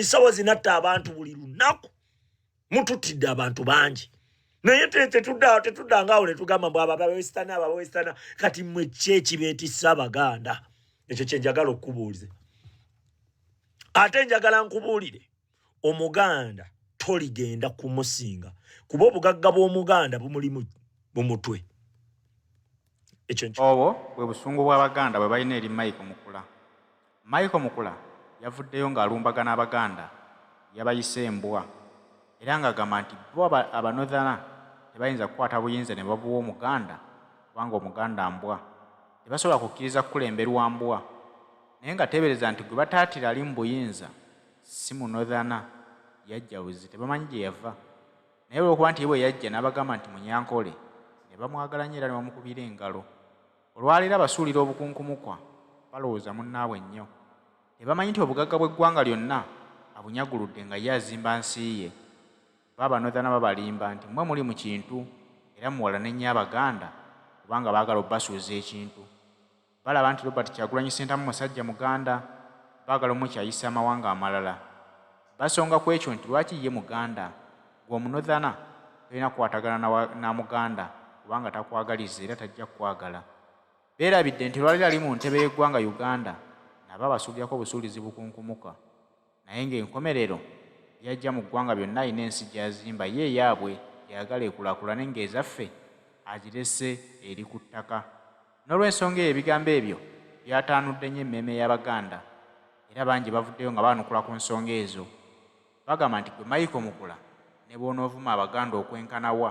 Sawa zinatta abantu buli lunaku, mututidde abantu bangi, naye tetuddanga awo netugamba mbu abo abawesitana, abo abawesitana. Kati mmwe ki ekibeetissa Abaganda? Ekyo kyenjagala okukubuulize. Ate njagala nkubuulire, Omuganda toligenda kumusinga, kuba obugagga bw'Omuganda bumuli mu mutwe. Ekyo Obwo bwe busungu bw'Abaganda bwe balina eri Michael Mukula. Michael Mukula yavuddeyo ng'alumbagana Abaganda, yabayise embwa era ng'agamba nti bo Abanodhana tebayinza kukwata buyinza ne babuwa Omuganda kubanga Omuganda mbwa, tebasobola kukkiriza kukulemberwa mbwa. Naye nga teebereza nti gwe bataatira ali mu buyinza si Munodhana, yajja buzzi, tebamanyi gye yava. Naye olw'okuba nti ye bwe yajja n'abagamba nti Munyankole, ne bamwagala nnyo era ne bamukubira engalo. Olwaleero abasuulira obukunkumukwa balowooza munnaabwe nnyo. Tebamanyi nti obugagga bw'eggwanga lyonna abunyaguludde nga ye azimba nsi ye. Bo Abanodhana babalimba nti mmwe muli mu kintu era muwalane nnyo Abaganda kubanga baagala obasuuza ekintu. Balaba nti Robert Kyagulanyi Ssentamu musajja Muganda, baagala omukyayisa amawanga amalala. Basonga ku ekyo nti lwaki ye Muganda, ggwe Omunodhana tolina kukwatagana na Muganda kubanga takwagaliza era tajja kukwagala. Beerabidde nti olwaleero ali mu ntebe y'eggwanga Uganda nabo abasuulirako busuulizi bukunkumuka. Naye ng'enkomerero by'aggya mu ggwanga byonna alina ensi gy'azimba ye eyaabwe gy'ayagala ekulaakulane ng'ezaffe azirese eri ku ttaka. N'olwensonga eyo ebigambo ebyo byataanudde nnyo emmeeme y'Abaganda era bangi bavuddeyo nga baanukula ku nsonga ezo. Bagamba nti ggwe Michael Mukula ne bw'onoovuma Abaganda okwenkana wa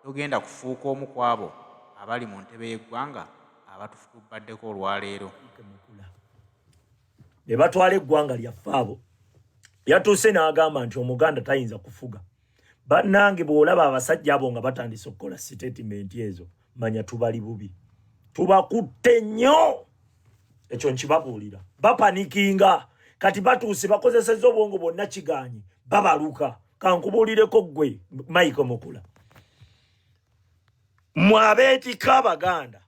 togenda kufuuka omu kw'abo abali mu ntebe y'eggwanga abatufutubbaddeko olwaleero. Ne batwala eggwanga lyaffe. Abo yatuuse n'agamba nti Omuganda tayinza kufuga. Bannange, bw'olaba abasajja abo nga batandise okukola sitatimenti ezo, manya tubali bubi, tubakutte nnyo. Ekyo nkibabuulira. Bapanikinga kati, batuuse bakozesezza obwongo bwonna, kiganye, babaluka. Kankubuulireko ggwe Michael Mukula, mwabeetika Abaganda,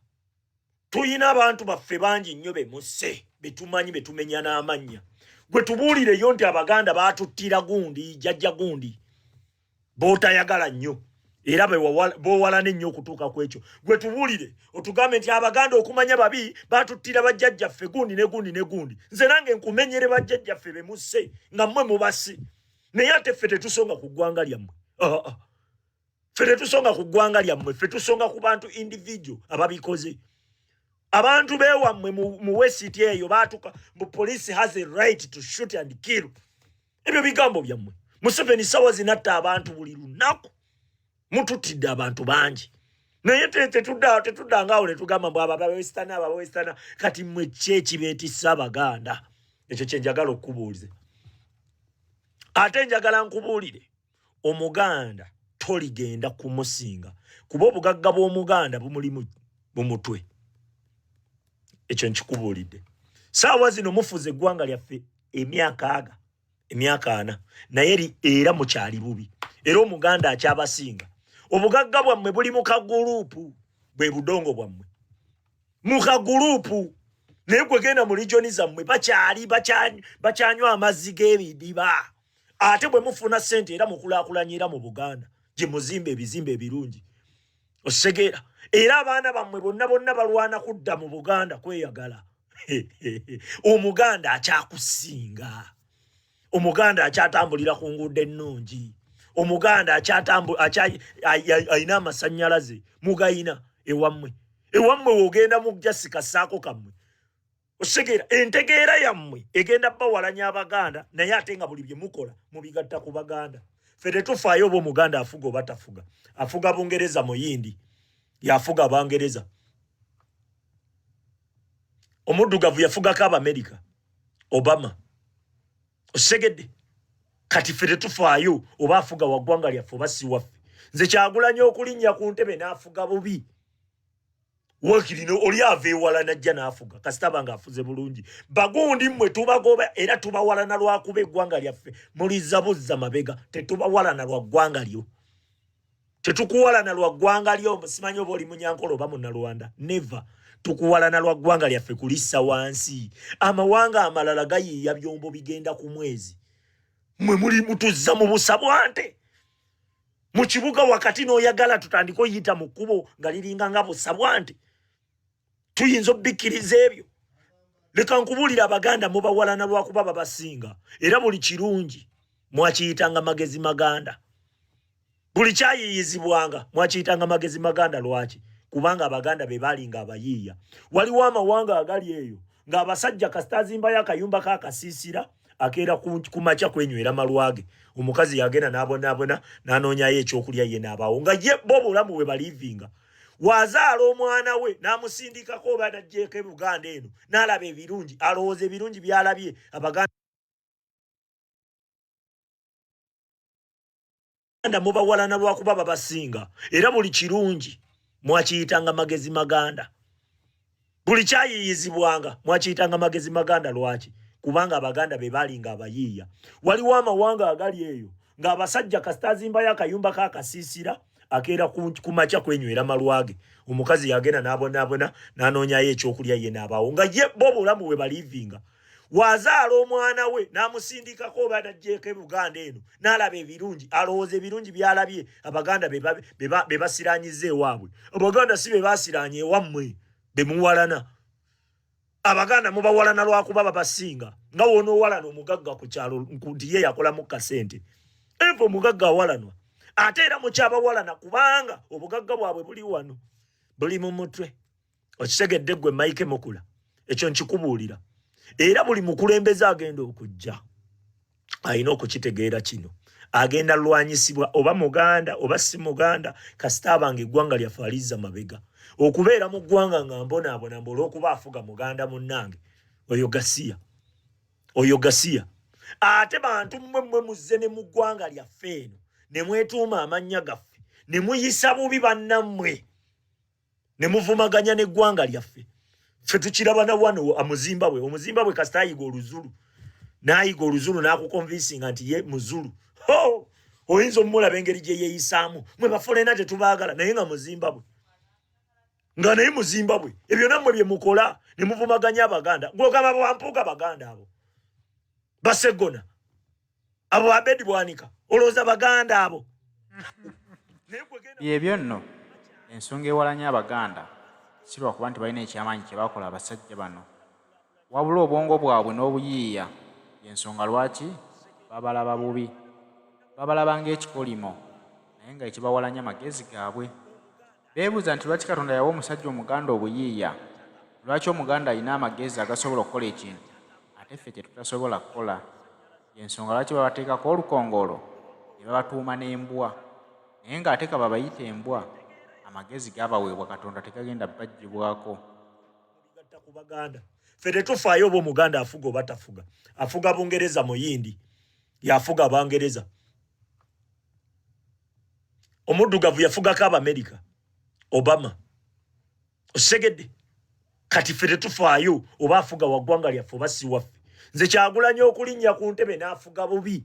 tuyina abantu baffe bangi nnyo bemusse, betumanyi, betumenya n'amannya. Gwe tubuulireyo nti Abaganda batuttira gundi, jjajja gundi b'otayagala nnyo era b'owalana ennyo okutuuka ku ekyo. Gwe tubuulire, otugambe nti Abaganda okumanya babi, batuttira bajjajjaffe gundi ne gundi ne gundi. Nze nange nkumenyere bajjajjaffe bemusse nga mmwe mubasi. Naye ate ffe tetusonga ku ggwanga lyammwe. Ah, ah. Ffe tetusonga ku ggwanga lyammwe, ffe tusonga ku bantu individual ababikoze. Abantu bewammwe mu wesiti eyo batuka mu police has a right to shoot and kill. Ebyo bigambo byammwe. Museveni sawa zinatta abantu buli lunaku, mututidde abantu bangi, naye tetuddanga awo netugamba mbu abo abawesitana, abo abawesitana. Kati mmwe ki ekibeetissa Abaganda? Ekyo kyenjagala okukubuulize. Ate njagala nkubuulire, Omuganda toligenda kumusinga, kuba obugagga bw'Omuganda bumuli mu mutwe. Ekyo nkikubuulidde. Saawa zino mufuze eggwanga lyaffe emyaka aga emyaka 40, naye era mukyali bubi, era Omuganda akyabasinga. Obugagga bwammwe buli mu kaguluupu, bwe budongo bwammwe mu kaguluupu. Naye gwe genda mu region zammwe, bakyali bakyanywa amazzi g'ebidiba. Ate bwe mufuna ssente era mukulaakulanyira mu Buganda gye muzimba ebizimbe ebirungi, osegeera. Era abaana bammwe bonna bonna balwana kudda mu Buganda kweyagala. Omuganda akyakusinga, Omuganda akyatambulira ku nguudo ennungi, Omuganda alina amasannyalaze mugayina ewammwe. Ewammwe wogenda mujja sikasaako kammwe, osegeera. Entegeera yammwe egenda bawalanya Abaganda, naye ate nga buli bye mukola mubigatta ku Baganda. Ffe tetufaayo oba Omuganda afuga oba tafuga. Afuga Bungereza, Muyindi yafuga Abangereza, omuddugavu yafugako Abamerika, Obama, osegedde. Kati ffe tetufaayo oba afuga wa ggwanga lyaffe oba si waffe. Nze Kyagulanya okulinnya ku ntebe n'afuga bubi, wakirino oli ava ewala najja n'afuga, kasita nga afuze bulungi. Bagundi mmwe tubagoba era tubawalana lwakuba eggwanga lyaffe muliza buzza mabega. Tetubawalana lwa ggwanga lyo, tetukuwalana lwa ggwanga lyo. Simanyi oba oli Munyankole oba Munnalwanda, never. Tukuwalana lwa ggwanga lyaffe kulissa wansi. Amawanga amalala gayiiya byombo bigenda ku mwezi. Mwe muli mutuzza mu busa bwante mu kibuga wakati, n'oyagala tutandike oyita mu kkubo nga liringa nga busa bwante. Tuyinza obikkiriza ebyo? Leka nkubuulira, Abaganda mubawalana lwakuba babasinga, era buli kirungi mwakiyitanga magezi maganda, buli kyayiyizibwanga mwakiyitanga magezi maganda. Lwaki? Kubanga Abaganda be baalinga abayiiya. Waliwo amawanga agali eyo ng'abasajja kasita azimbayo akayumba k'akasiisira, akeera ku makya kwenywera malwage, omukazi yagenda n'abonaabona n'anoonyayo ekyokulya, ye n'abaawo nga ye bo obulamu bwe baliivinga. Wazaala omwana we n'amusindikako oba najjeeko e Buganda eno n'alaba ebirungi, alowooza ebirungi by'alabye Abaganda mubawalana lwakuba babasinga, era buli kirungi mwakiyitanga magezi maganda, buli kyayiyizibwanga mwakiyitanga magezi maganda. Lwaki? Kubanga Abaganda be baalinga abayiiya. Waliwo amawanga agali eyo ng'abasajja kasita azimbayo akayumba k'akasiisira, akeera ku makya kwenywera malwage, omukazi yagenda n'abonaabona n'anoonyayo ekyokulya, ye n'abaawo nga ye bo obulamu bwe baliivinga. Wazaala omwana we n'amusindikako oba najjeeko e Buganda eno n'alaba ebirungi, alowooza ebirungi by'alabye Abaganda be basiraanyiza ewaabwe. Abaganda si be basiraanye ewammwe be muwalana. Abaganda mubawalana lwakuba babasinga, nga wonoowalana omugagga ku kyalo nti ye yakolamu kasente eva, omugagga awalanwa, ate era mukyabawalana kubanga obugagga bwabwe buli wano, buli mu mutwe. Okitegedde gwe Mike Mukula? Ekyo nkikubuulira, era buli mukulembeze agenda okujja alina okukitegeera kino. Agenda lwanyisibwa oba muganda oba si muganda, kasita abanga eggwanga lyaffe alizza mabega. Okubeera mu ggwanga nga mbonaabona mbu olw'okuba afuga muganda munnange, oyo gasiya, oyo gasiya. Ate bantu mmwe, mmwe muzze ne mu ggwanga lyaffe eno ne mwetuuma amannya gaffe ne muyisa bubi bannammwe ne muvumaganya n'eggwanga lyaffe. Ffe tukiraba na wano Omuzimbabwe. Omuzimbabwe kasita ayiga Oluzulu, n'ayiga Oluzulu n'akuconvincinga nti ye Muzulu, ho oyinza omulaba engeri gye yeeyisaamu. Mwe baforeigner tetubaagala, naye nga Muzimbabwe, nga naye Muzimbabwe. Ebyo nammwe bye mukola ne muvumaganya Abaganda. Gwogamba bwampuuga Baganda, abo Basegona, abo Abedi Bwanika, olowooza Baganda abo? Byebyo nno, ensonga ewalanya Abaganda si lwakuba nti balina ekyamaanyi kye bakola abasajja bano, wabula obwongo bwabwe n'obuyiiya y'ensonga lwaki babalaba bubi. Babalaba ng'ekikolimo, naye nga ekibawalanya magezi gaabwe. Beebuuza nti lwaki Katonda yawa omusajja Omuganda obuyiiya? Lwaki Omuganda alina amagezi agasobola okukola ekintu ate ffe kye tutasobola kukola? Y'ensonga lwaki babateekako olukongoolo ne babatuuma n'embwa. Naye ng'ate ka babayite embwa, amagezi gaabaweebwa Katonda tegagenda baggyibwako. Gatta ku Baganda, ffe tetufaayo oba Omuganda afuga oba tafuga. Afuga Bungereza, Muyindi yafuga Abangereza, omuddugavu yafugako Abamerika, Obama. Osegedde? Kati ffe tetufaayo oba afuga wa ggwanga lyaffe oba si waffe. Nze Kyagulanya okulinnya ku ntebe n'afuga bubi,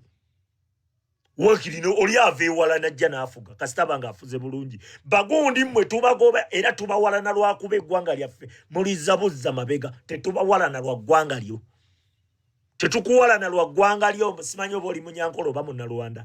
wakirino oli ava ewala najja n'afuga, kasita aba ng'afuze bulungi. Bagundi mmwe tubagoba era tubawalana lwakuba eggwanga lyaffe muliza buzza mabega. Tetubawalana lwa ggwanga lyo, tetukuwalana lwa ggwanga lyo. Simanyi oba oli Munyankole oba Munnalwanda.